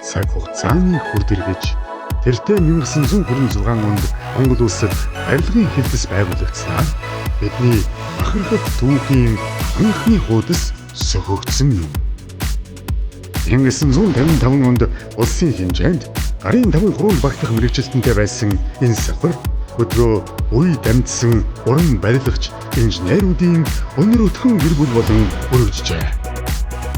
Цаг хугацааны хүрд эргэж тэртээ 1926 онд Монгол улсад барилгын хэлбэс байгуулагдсанаар бидний бахархал түүхийн анхны хуудас сөхөгдсөн юм. 1955 онд улсын хэмжээнд гарын тавын хуруунд багтах мэргэжилтэнтэй байсан энэ салбар өдрөө үе дамжсан уран барилгач инженерүүдийн өнөр өтгөн гэр бүл болон өргөжжээ.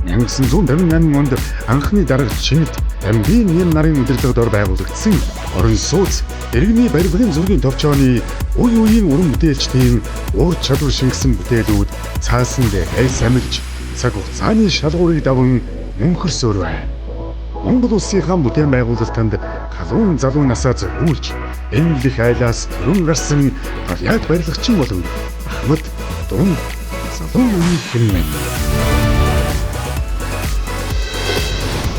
1958 онд анхны дарга Чимэд Дамбийн нэм нарын удирдлага дор байгуулагдсан орон сууц иргэний барилгын зургийн товчооны үе үеийн уран бүтээлчдийн ур чадвар шингэсэн бүтээлүүд цаасан дээр айс амилж цаг хугацааны шалгуурыг даван мөнхөрсөөр байв. Монгол улсынхаа бүтээн байгуулалтанд халуун залуу насаа зориулж энэлэх айлаас төрөн гарсан Галиад барилгачин болон Ахмад дунд залуу үеийн хэмнэн.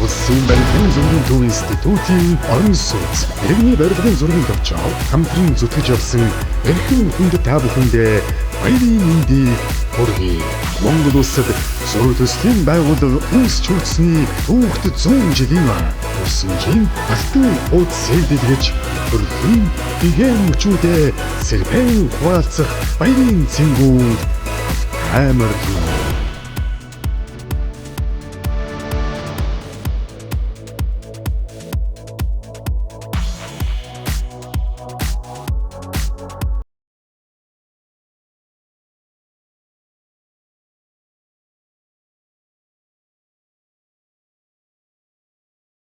Улсын барилгын зургийн төв институтийн орон сууц иргэний барилгын зургийн товчоо хамтран зүтгэж явсан эрхэм хүнд та бүхэндээ баярын мэндийг хүргэе. Монгол улсад зураг төслийн байгууллага үүсч хүртсэний түүхт 100 жилийн төрсөнжийн алтан хуудсыг дэлгэж төрлийн гэгээн мөчүүдээ сэрбэн хуваалцах баярын цэнгүүнд аймарлаа.